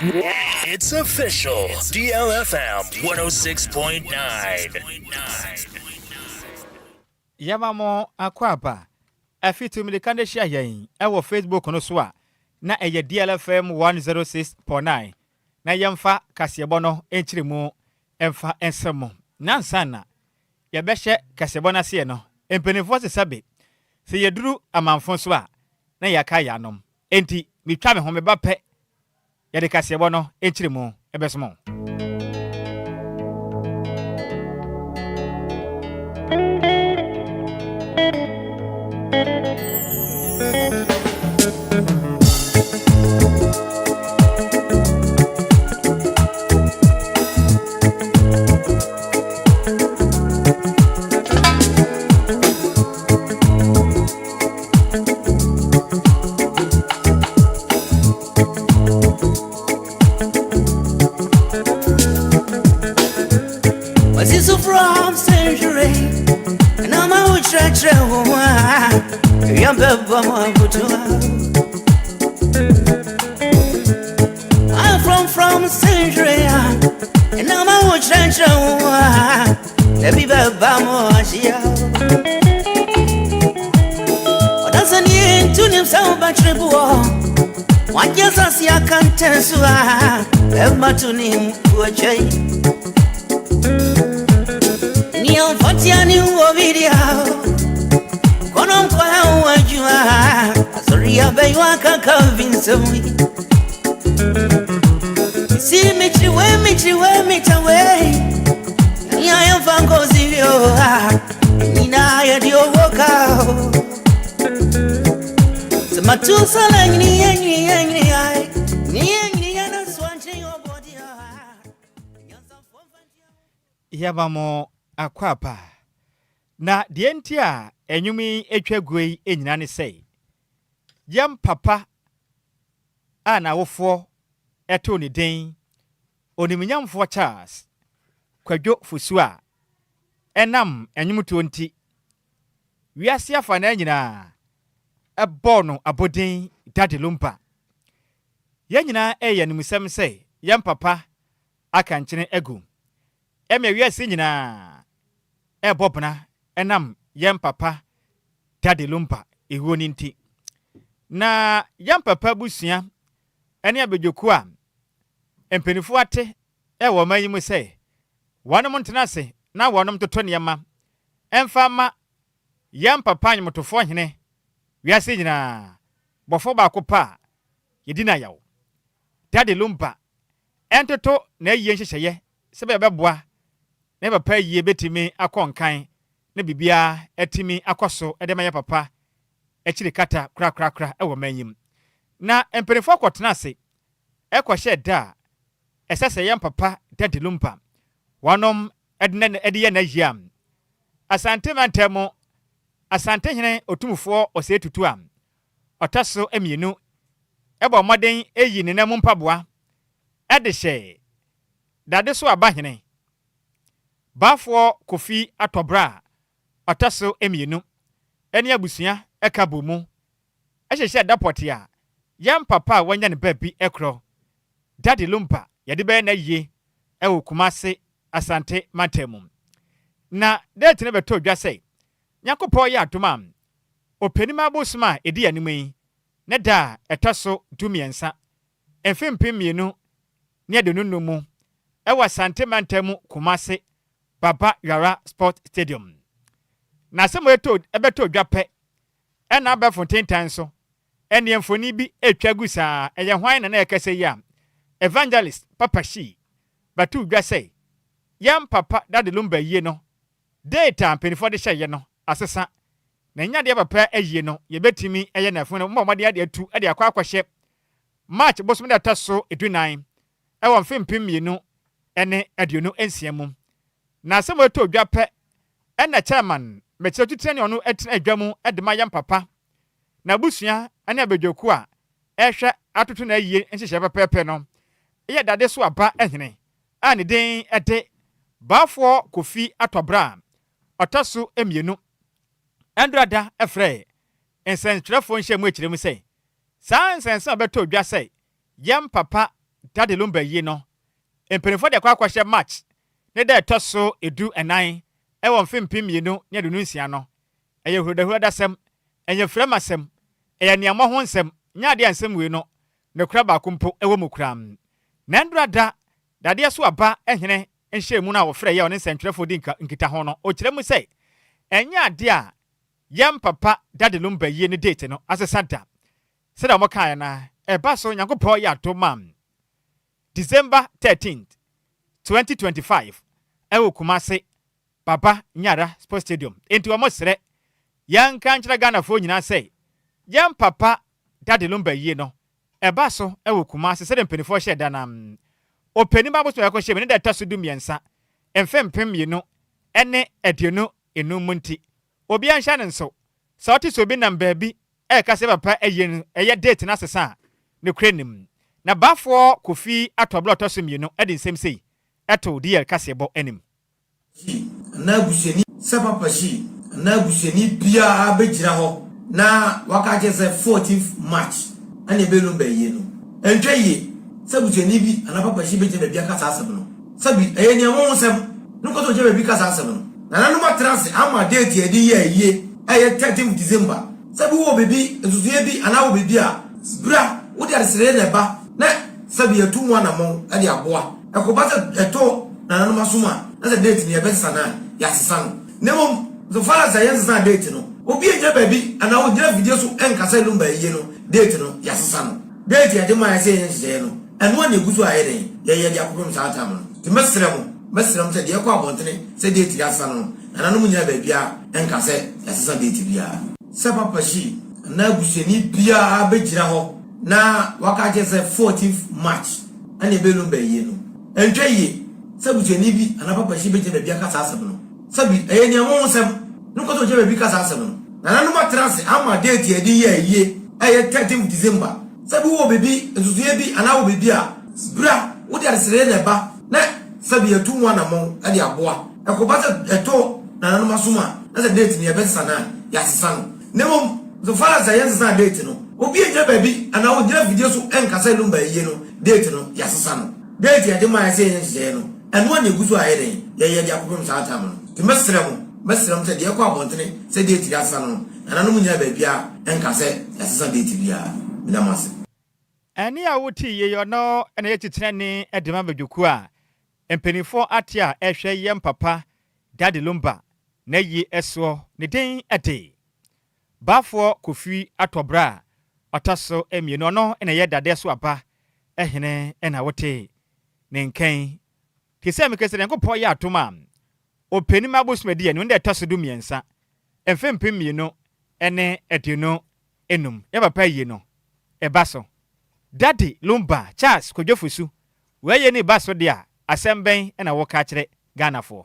It's official. DLFM 106.9. Yɛma mo akwaaba. Afi tu mirika no hyia yɛn wɔ Facebook no so a, na ɛyɛ DLFM 106.9. Na yɛmfa kaseɛbɔ no nkyerɛmu mfa nsɛm mo. Nansa na yɛbɛhyɛ kaseɛbɔ no aseɛ no, mpanimfoɔ se sɛbe, sɛ yɛduru amanfo so a, na yɛaka yɛn anom. Enti metwa me ho meba pɛ, yɛde kaseɛbɔ no nkyerɛmu bɛsom wo. From century, and I'm out I'm from century, and I'm out Yɛma mo akwaaba. Na deɛ nti a ɛnwom yi atwa guo yi nyinaa ne sɛ, yɛn papa a n'awofoɔ too ne din Onimuonyamfoɔ Charles Kwadwo Fosu a ɛnam nnwomtoɔ nti, wiase afanaa nyinaa bɔɔ no abɔdin Daddy Lumba. Yɛn nyinaa ɛyɛ animsɛm sɛ yɛn papa aka nkyene agu. Ɛma wiase nyinaa ɛrebɔ bena ɛnam yɛn papa Daddy Lumba ewuo no nti. Na yɛn papa abusua ne abadwokuo a mpanimfoɔ ate wɔ ɔman yi mu sɛ wɔnom ntena ase na wɔnom toto nneɛma ɛmfa ma yɛn papa nnwomtofoɔ hene wiase nyinaa bɔfoɔ baako pɛ a yɛdi no ayaw, Daddy Lumba, ɛntoto n'ayie nhyehyɛeɛ sɛ bɛyɛ bɛboa na yɛ papa ayie bɛtumi akɔ nkan na biribiara atumi akɔ so de ma yɛ papa akyiri kata korakorakora wɔ man yi mu. Na mpanimfoɔ akɔtena ase ɛkɔhyɛ da a ɛsɛ sɛ yɛn papa Daddy Lumba wɔnom ɛde yɛ n'ayie a Asante mantam mu Asantehene Otumfoɔ Osei Tutu a ɔtɔ so mmienu ɛbɔ mmɔden eyi ne nam mpaboa ɛde hyɛ dade so abahene Baafoɔ Kofi Atɔbra a ɔtɔ so mmienu ɛne abusua ɛka bɔ mu ɛhyehyɛ da pɔte a yɛn papa a wanya ne baabi ɛkorɔ Daddy Lumba yɛde bɛyɛ n'ayie ɛwɔ Kumase Asante mantam mu. Na date no bɛtɔ dwa sɛ Nyankopɔn yɛ adom a ɔpanim abosom a ɛdi anim yi ne da a ɛtɔ so 13 mfe 2025 mu ɛwɔ Asante mantam mu Kumase Baba Yara Sport Stadium. Na asɛm a ɛbɛtɔ dwa pɛ ɛna abɛfo ntentan so ɛne mfoni bi atwa gu saa ɛyɛ hwan na na ɛkɛsɛ yi a Evangelist Papa Shee bɛtoo dwa sɛ yɛn papa Daddy Lumba yie no date a mpanimfoɔ de hyɛeɛ no asesa na nya deɛ papa ayie no yɛbɛtumi ɛyɛ n'afo no mmɔ mmɔden ade atu de akɔ akɔhyɛ March bosom de ɛtɔ so 14 ɛwɔ mfe 2026 mu. Na asɛm a ɛtɔ dwa pɛ ɛna chairman mɛkyerɛ tutire ne ɔno tena adwa mu de ma yɛn papa na abusua ne abadwakuo a ɛhwɛ atoto no ayie nhyehyɛ pɛpɛɛpɛ no yɛ dade so aba hene a ne din de Baafoɔ Kofi Atɔbra a ɔtɔ so mmienu Ɛndrada frɛ nsɛntwerɛfoɔ nhyɛ mu akyerɛ mu sɛ saa nsɛnsɛm a bɛtɔ dwa sɛ yɛn papa Daddy Lumba yie no, mpanimfoɔ de akɔ akɔhyɛ March ne da ɛtɔ so 14 wɔ mfe 2026 no. Ɛyɛ hurudahurudasɛm, ɛnyɛ firamasɛm, ɛyɛ aniammɔ ho nsɛm, nyɛ adeɛ a nsɛm wei no nokorɛ baako mpo wɔ mu koraa. Nandura da dadeɛ so aba hene nhyiamu no a wɔfrɛeɛ a ɔne nsɛntwerɛfoɔ di nkitaho no, ɔkyerɛ mu sɛ ɛnyɛ adeɛ a yɛn papa Daddy Lumba yie ne date no asesa da. Sɛdeɛ wɔkaeɛ no ara, ɛba so Nyankopɔn yɛ adom a December 13th, 2025 ɛwɔ Kumasi Baba Nyara Sports Stadium. Enti wɔsrɛ yɛnka nkyerɛ Ghanafoɔ nyinaa sɛ yɛn papa Daddy Lumba yie no ɛba so wɔ Kumasi sɛdeɛ mpanimfoɔ hyɛɛ da no ara. Ɔpanin abosom a yɛkɔhyɛɛ mu ne da ɛtɔ so 13 mfe 2025 mu nti obiara nhyɛ no nso. Sɛ wote sɛ obi nam baabi reka sɛ papa ayie no ɛyɛ date no asesa a, nokorɛ nnim. Na Bafoɔ Kofi Atɔblɔ ɔtɔ so mmienu de nsɛm sei too DL kaseɛbɔ anim. Hyi anaa abusuani sɛ papa hyi anaa abusuani biara bɛgyina hɔ na waka akyerɛ sɛ 14th March ɛna ɛbɛyɛ Lumba ayie no. Ɛntwa yie sɛ abusuani bi anaa papa hyi bɛgyina baabi aka saa asɛm no. Sɛbi ɛyɛ nea anwonwosɛm no kɔ sɛ ɔgyina baabi ka saa asɛm no. Nananom atena ase ama date a yɛde yɛ ayie a ɛyɛ 13th December. Sɛbi wowɔ biribi, nsusuiɛ bi anaa wowɔ biribi a, bra, wode adesrɛdeɛ na ɛba na sɛbi yɛatu ho anammɔn de aboa. Ɛkɔba sɛ ɛtɔ nananom asom a, na sɛ date no yɛbɛsesa no a, yɛasesa no. Na mmom, so far as a yɛnsesaa date no, obi nnyina baabi anaa ɔnnyina afidie so nka sɛ Lumba ayie no, date no, yɛasesa no. Date a yɛde maeɛ sɛ yɛnyɛ nhyehyɛeɛ no, ɛno ara na ɛgu so a yɛyɛ dɛn? Yɛyɛ de akɔpem saa time no. Nti mɛsrɛ mo, mɛsrɛ mo sɛ deɛ ɛkɔ abɔntene sɛ date yɛasesa no no, nananom nnyina baabiara nka sɛ yɛasesa date biara. Sɛ Papa Shee anaa abusuani biara bɛgyina hɔ na waka akyerɛ sɛ 14th March ɛna ɛbɛyɛ Lumba ayie no, ɛntwa yie sɛ abusuani bi anaa Papa Shee bɛgyina baabi aka saa asɛm no. Sɛbi, ɛyɛ nea anwonwosɛm no kɔ sɛ ɔgyina baabi ka saa asɛm no. Nananom atena ase ama date a yɛde yɛ ayie a ɛyɛ 13th December. Sɛbi wowɔ biribi, nsusuiɛ bi anaa wowɔ biribi a, bra, wode adesrɛdeɛ na ɛba na sɛbi yɛatu ho anammɔn de aboa. Ɛkɔba sɛ ɛtɔ nananom asom a, na sɛ date no yɛbɛsesa no a, yɛasesa no. Na mmom, so far as a yɛnsesaa date no, obi ngyina baabi anaa ɔngyina afidie so nka sɛ Lumba ayie no, date no, yɛasesa no. Date a yɛde maeɛ sɛ yɛnyɛ nhyehyɛeɛ no, ɛno ara na ɛgu so a yɛyɛ dɛn? Yɛyɛ de akɔpem saa time no. Nti mɛsrɛ mo, mɛsrɛ mo sɛ deɛ ɛkɔ abɔntene sɛ date yɛasesa no no, nananom nnyina baabiara nka sɛ yɛasesa date biara. Meda mo ase. Ɛnne a wote yei ɔno na ɛyɛ titenani de ma badwokuo a mpaninfoɔ ate a ɛhwɛ yɛn papa Daddy Lumba n'ayie soɔ. Ne din de Baafoɔ Kofi Atɔbra a ɔtɔ so mmienu. Ɔno na ɛyɛ dadeɛ so aba hene na wote ne nka yi. Te sɛ meka sɛ Nyankopɔn yɛ adom a, Ɔpanin abosom adi anim da ɛtɔ so 13, mfe 2025. Yɛn papa ayie no, ɛba so. Daddy Lumba Charles Kwadwo Fosu, w'ayie no reba so de a, asɛm bɛn na woka akyerɛ Ghanafoɔ?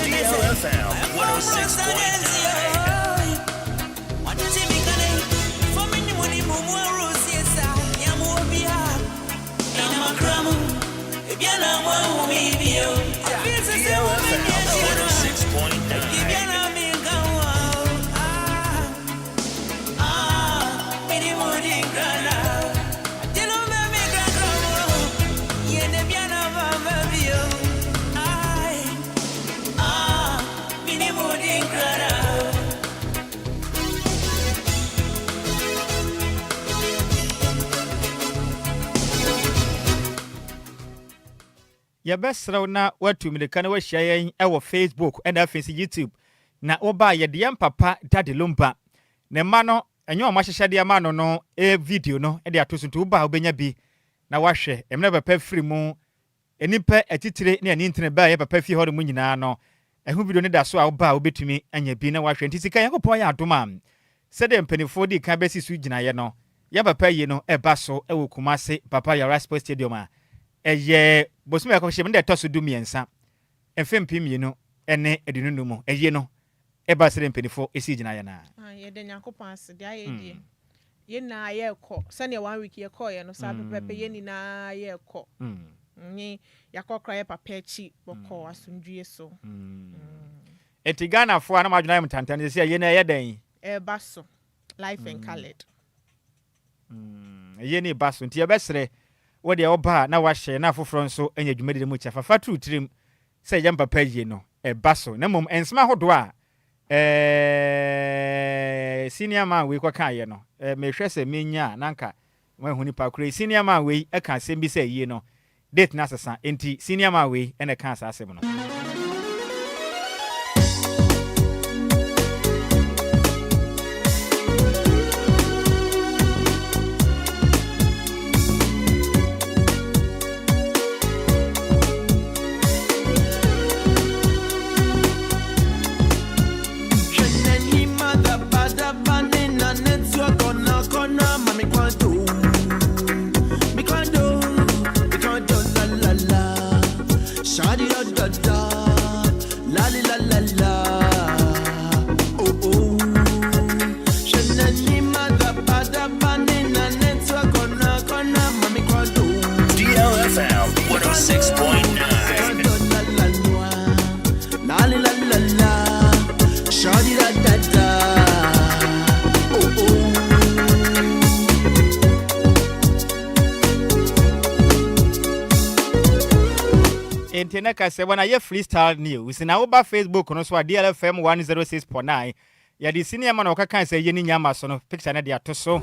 DLFM 106.9. DLFM 106.9. Yɛbɛsrɛ wo na woatu mmirika na woahyia yɛn wɔ Facebook ɛna afei nso YouTube. Na woba a yɛde yɛn papa Daddy Lumba ne mma no Ɛnyɛ wɔn ahyehyɛdeɛ ama no no video no de ato so nti woba a wobɛnya bi na woahwɛ. Mmerɛ papa firi mu, nnipa atitire ne anintini baa yɛ papa fie hɔ nom nyinaa no, ɛho video no da so a woba a wobɛtumi anya bi na woahwɛ. Nti sika Nyankopɔn ayɛ adom a, sɛdeɛ mpaninfoɔ dii kan bɛsi so gyinaeɛ no, yɛ papa yie no ɛba so wɔ Kumasi Papa Yara Sports Stadium a ɛyɛ bosome a ɛkɔhyɛ mu no da ɛtɔ so 13 mfe 2025 mu. Ayie no ɛba sɛdeɛ mpaninfoɔ sii gyinaeɛ no ara. Ah, yɛda Nyankopɔn ase deɛ ayɛ deɛ. Yɛn nyinaa yɛrekɔ sɛdeɛ one week yɛkɔeɛ no saa pɛpɛpɛ yɛn nyinaa yɛrekɔ. Nye yɛakɔ koraa yɛ papa akyi bɔkɔɔ asomdwie so. Enti Ghanafoɔ a na mo adwene ayɛ mo tantan no seesei ayie no ɛyɛ dɛn? Ɛreba so life and coloured. Ayie no reba so nti yɛbɛsrɛ wo deɛ woba a na woahyɛ na afoforɔ nso anya dwumadie no mu kyɛfa. Fa to wo tirim sɛ yɛn papa ayie no ɛba so na mmom nsɛm ahodoɔ a Eeii senior man wei kɔkaeɛ no eh, mehwɛ sɛ menya a na anka mahu nipa korɔ yi. Senior man wei ka asɛm bi sɛ ayie no date no asesa enti senior man wei na ɛkaa saa asɛm no. DLFM 106.9. Enti na ka sɛ wɔn ayɛ freestyle news na woba Facebook no so a DLFM 106.9 Yɛde si nneɛma na wɔkɛkae sɛ eye ne nyama so no picture no de ato so.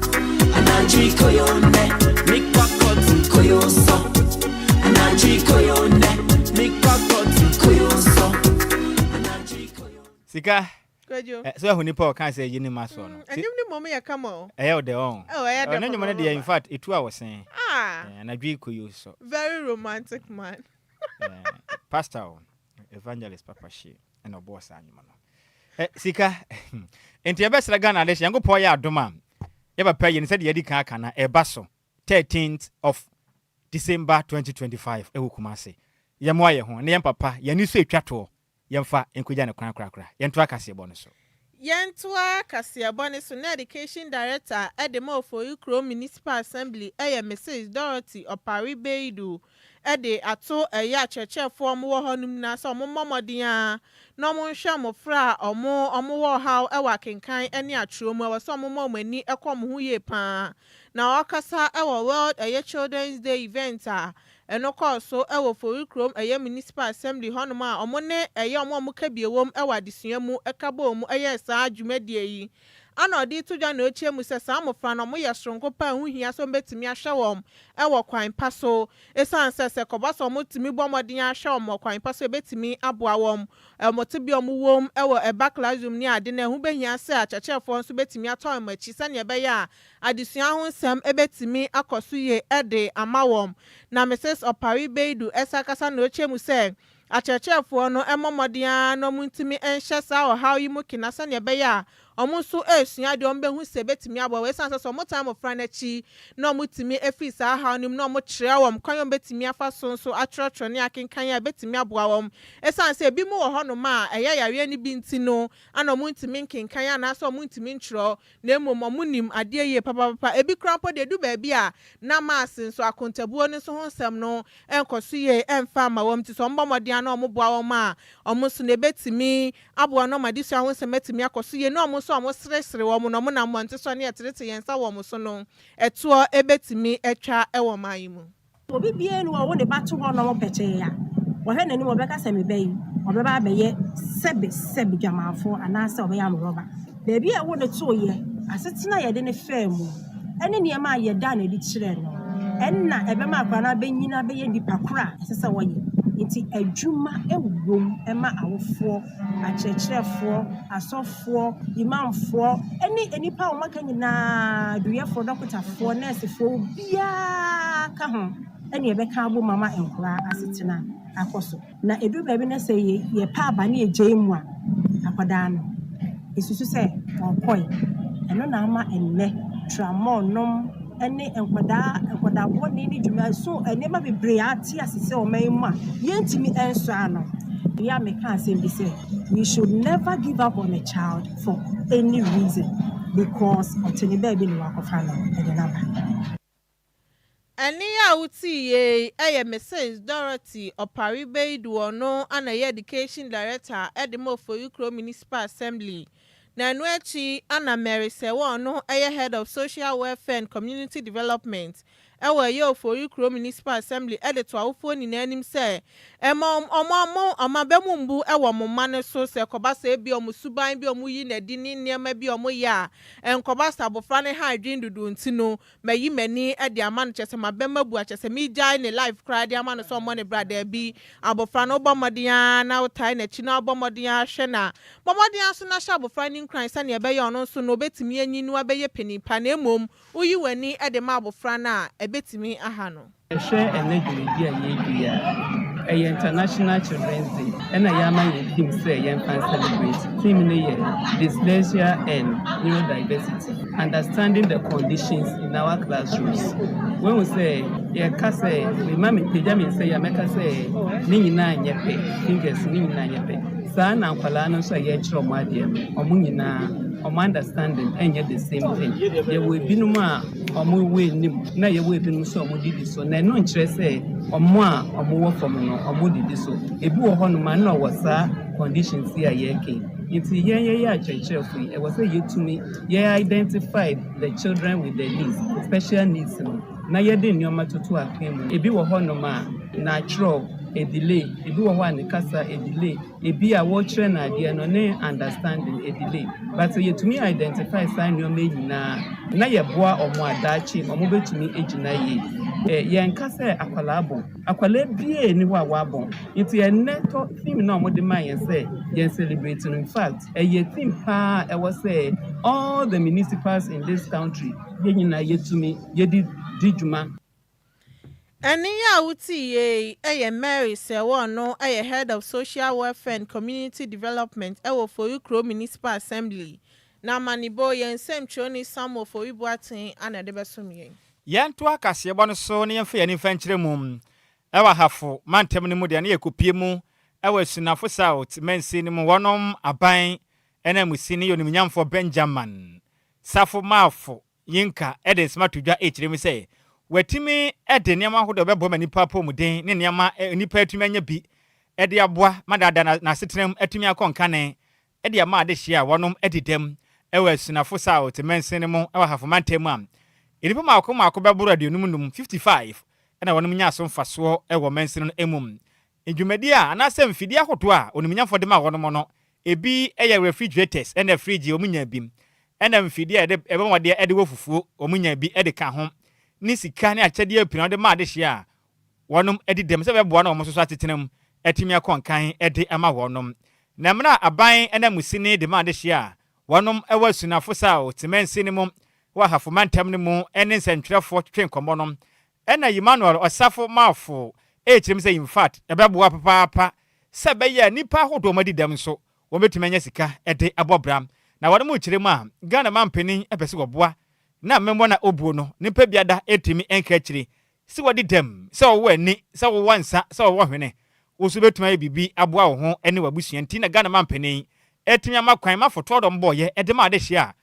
Sika. Kwadwo. Eh, so ahu nipa a ɔka sɛ eyi ne ma soɔ no. Mm, ɛnwom ne mmom yɛ kama o. Ɛyɛ wo dɛ ɔn. Oh, ɛyɛ dɛ Ɔno nnwom no deɛ in fact etu a wɔsen. Ah. Eh, anadwo yi koyo so. Very romantic man. Eh, pastor o, evangelist papa hye ɛna ɔbɔɔ saa nnwom no. Eh, sika. Nti yɛbɛsrɛ Ghana adehye, Nyankopɔn yɛ adom a, yɛ papa yi no sɛdeɛ yɛadi kan aka no, ɛba so 13th of December 2025 ɛwɔ Kumasi. Yɛmmoa yɛn ho na yɛn papa, yɛn ani so ɛtwa toɔ, yɛmfa nkɔgya no kwan korakora. Yɛntoa kaseɛbɔ no so. Yɛntoa kaseɛbɔ no so na Education Director de ma Ofoyi Kurom Municipal Assembly yɛ Mrs Dorothy Opare Beidu de ato ɛyɛ akyerɛkyerɛfoɔ a wɔwɔ hɔ nom nyinaa sɛ wɔmmɔ mmɔden ara na wɔnhwɛ mmɔfra a wɔwɔ ɔhaw wɔ akenkan ne atwerɛ mu. Ɛwɔ sɛ wɔma wɔn ani kɔ wɔn ho yie pa ara. Na ɔrekasa wɔ World ɛyɛ Children's Day event a ɛno kɔɔ so wɔ Forikrom ɛyɛ Municipal Assembly hɔnom a wɔn ne ɛyɛ wɔn a wɔka bi wom wɔ adesua mu ka bɔɔ mu yɛɛ saa dwumadie yi. Ana ɔde reto dwa na ɔrekyerɛ mu sɛ saa mmofra no wɔyɛ soronko paa a ɛho hia sɛ wɔbɛtumi ahwɛ wɔn wɔ kwan pa so esiane sɛ sɛ ɛkɔba sɛ wɔtumi bɔ mmɔden ara hwɛ wɔn wɔ kwan pa so a ɛbɛtumi aboa wɔn wɔ tebea a wɔwom wɔ ɛba classroom ne ade no ɛho bɛhia sɛ akyerɛkyerɛfoɔ nso bɛtumi atɔ wɔn akyi sɛdeɛ ɛbɛyɛ a adesua ho nsɛm bɛtumi akɔ so yie de ama wɔn. Na Misis Opare Beidu san kasa na ɔkyerɛ mu sɛ Akyerɛkyerɛfoɔ no mmɔ mmɔden ara na wɔntumi nhyɛ saa ɔhaw yi mu kena sɛdeɛ ɛbɛyɛ a wɔn nso resua adeɛ wɔbɛhu sɛ ɛbɛtumi aboa wɔn. Ɛsiane sɛ sɛ wɔtan mmɔfra no akyi na wɔtumi firi saa haw no mu na wɔkyerɛ wɔn kwan a wɔbɛtumi afa so nso atwerɛtwerɛ ne akenkan a ɛbɛtumi aboa wɔn. Ɛsiane sɛ ebinom wɔ hɔnom a ɛyɛ yareɛ no bi nti no na wɔntumi nkenkan anaasɛ wɔntumi ntwerɛ na mmom wɔnim adeɛ yie papapapa. Ebi koraa mpo deɛ ɛdu baabi a na mass nso akontabuo no nso ho nsɛm no nkɔ so yie mfa mma wɔn nti sɛ wɔbɔ mmɔden ara na wɔboa wɔn a, wɔn nso no ɛbɛtumi aboa na wɔn adesua ho nsɛm atumi akɔ so yie na wɔn nso a wɔseresere wɔn na wɔnam mmɔnten so a na yɛtetete yɛn nsa wɔ wɔn so no ɛtoɔ bɛtumi atwa wɔ ɔman yi mu. Obi biara nni hɔ a ɔwo ne ba to hɔ nom pɛkyɛɛ a, ɔhwɛ n'anim a ɔbɛka sɛ me ba yi, ɔbɛba abɛyɛ sɛbe sɛbe dwamanfoɔ anaasɛ ɔbɛyɛ amrɔba. Baabi a ɛwo no tooeɛ, asetena a yɛde no faa mu, ne nneɛma a yɛdaa no adi kyerɛɛ no, ɛnna ɛbɛma akwadaa no abɛnyini abɛyɛ nipa korɔ a ɛsɛ sɛ ɔyɛ. Nti adwuma wɔ mu ma awofoɔ, akyerɛkyerɛfoɔ, asɔfoɔ, imamfoɔ ne nnipa a wɔaka nyinaa, aduyɛfoɔ, dɔkotafoɔ, nɛɛsefoɔ, obiara ka ho ɛne yɛbɛka abom ama nkwadaa asetena akɔ so. Na ɛduru baabi na sɛ yɛpa aba ne yɛgyae mu a, akwadaa no, ɛsusu sɛ ɔrekɔe. Ɛno na ama ɛnnɛ tramɔɔ nom ne nkwadaa nkwadaa bɔne ne dwumaso nneɛma bebree ate ase sɛ ɔman yi mu a yɛntumi nsɔ ano. Yɛ a meka asɛm bi sɛ we should never give up on a child for any reason because ɔte ne baabi na wakɔfa no ɛde n'aba. Ɛne a wotii yei yɛ Mrs Dorothy Opare Beidu, ɔno ana ɛyɛ Education Director de ma Oforikrom Municipal Assembly. Na ɛno akyi ana Mary Sɛwɔ, ɔno yɛ Head of Social Welfare and Community Development ɛwɔ ɛyɛ Oforikrom Municipal Assembly, ɛde to awofoɔ nyinaa anim sɛ ɛma ɔmo ɔmo ɔmo abɛmu mbu ɛwɔ ɔmo mma no so, sɛ ɛkɔba sɛ ebi ɔmo suban bi ɔmo yi n'adi ne nneɛma bi ɔmo yɛ a, ɛnkɔba sɛ abɔfra no ha adwene dodo nti no mayi m'ani ɛde ama no, kyɛ sɛ mabɛma bu akyɛ sɛ megyae ne life koraa de ama no sɛ ɔmmɔ ne bra. Daabi, abɔfra no, wobɔ mmɔden ara na wotae n'akyi na wobɔ mmɔden ara hwɛ na bɔ mmɔden ara so na hyɛ abɔfra no nkuran sɛnea ɛbɛyɛ ɔno nso no obɛtumi anyi no abɛyɛ panin pa, na mmom woyi w'ani de ma abɔfra no a, ɛbɛtumi aha no. Ɛhwɛ ɛnɛ dwumadi a yɛredi a ɛyɛ International Children's Day, ɛna yɛama yɛn theme sɛ yɛmfa celebrate. Theme no yɛ "Dyslexia and Neurodiversity: Understanding the Conditions in Our Classrooms". Wɔn sɛ yɛka sɛ mema me pagya me nsa yi a, mɛka sɛ ne nyinaa nyɛ pɛ, fingers ne nyinaa nyɛ pɛ. Saa na nkwadaa no nso a yɛrekyerɛ wɔn adeɛ no, wɔn nyinaa wɔn understanding ɛnyɛ the same thing. Yɛwɔ ebinom a wɔn wɔ anim na yɛwɔ ebinom nso a wɔn didi so, na ɛno nkyerɛ sɛ wɔn a wɔwɔ fam no wɔn didi so. Ebi wɔ hɔnom a na ɔwɔ saa conditions yi a yɛreka. Nti yɛn yɛyɛ akyerɛkyerɛfo yi, ɛwɔ sɛ yɛtumi yɛ identify the children with the needs, special needs no, na yɛde nneɛma toto akwan mu. Ebi wɔ hɔnom a n'atwerɛ edelay, ebi wɔ hɔ a ne kasa edelay, ebi a wɔrekyerɛ no adeɛ no ne understanding edelay, but yɛtumi identify saa nneɛma yi nyinaa na yɛboa wɔn a, daakye wɔn bɛtumi gyina yie. Yɛnka sɛ akwadaa bɔn, akwadaa biara ni hɔ a wabɔn. Nti ɛnnɛ tɔ theme na wɔde maa yɛn sɛ yɛn celebrate no, in fact ɛyɛ theme paa ɛwɔ sɛ all the municipals in this country, yɛn nyinaa yɛtumi yɛde di dwuma. Ɛne a wotii yei yɛ Mary Sɛwɔ, no yɛ Head of Social Welfare and Community Development ɛwɔ Forikuro Municipal Assembly. Na amanibɔ yɛn nsɛmtwerɛni Samuel Ofori Boateng ana ɛde bɛsom yɛn. Yɛnto akaseɛbɔ no so na yɛmfa yɛn nifa nkyerɛ mu ɛwɔ Ahafo mantam no mu deɛ ne yɛkɔpie mu ɛwɔ Asunafo South mansin no mu. Wɔnom aban ɛna musi ne yɛ onimnyamfoɔ Benjamin Safo Maafo Yinka ɛde nsɛm ato dwa ɛkyerɛ mu sɛ watumi ɛde nneɛma ahodoɔ bɛboa ma nipa apɔmuden ne nneɛma nipa atumi anya bi ɛde aboa ma daadaa n'asetena mu atumi akɔ nkane ɛde ama adehyɛ a wɔnom ɛde dɛm ɛwɔ Asunafo South mansin no mu ɛwɔ Ahafo mantam mu a nnipa mmaako mmaako bɛboro 55, 55, ɛna wɔnom nya so mfasoɔ ɛwɔ mansin no mu. Ndwumadi a anaasɛ mfidie ahodoɔ a onimnyamfoɔ de ma wɔnom no, ebi yɛ refrigerators ɛna fridge, wɔn nya bi, ɛna mfidie a yɛde ɛbɛn wɔde ɛde wɔ fufuo, wɔn nya bi ɛde ka ho, ne sika ne akyɛdeɛ pii na wɔde ma adehyɛ a wɔnom ɛde dɛm sɛ bɛboa na wɔn nso so atetena mu ɛtumi akɔ nkan ɛde ama wɔnom. Na mmerɛ a aban ɛna musini de ma adehyɛ a wɔnom ɛwɔ Asunafo South mansin no mu wɔ Ahafo mantam no mu ɛne nsɛntwerɛfoɔ twetwe nkɔmmɔ no, ɛna Emmanuel Ɔsafo Maafo ɛrekyerɛ mu sɛ in fact ɛbɛboa papaapa sɛ ɛbɛyɛ a nnipa ahodoɔ wɔn adi dɛm nso wɔbɛtumi anya sika ɛde abɔ bra. Na wɔn mu kyerɛ mu a Ghana mampanin ɛpɛ sɛ wɔboa na mmɛmmɔ na obuo no nipa biada ɛtumi ɛnka akyire sɛ wɔde dɛm, sɛ wɔwɔ ani, sɛ wɔwɔ nsa, sɛ wɔwɔ hwene, wo nso bɛtumi ayɛ biribi aboa wo ho ne w'abusua. Nti na Ghana mampanin ɛtumi ama kwan ma fotoɔ dɔm bɔɔyɛ ɛde ma adehyɛ a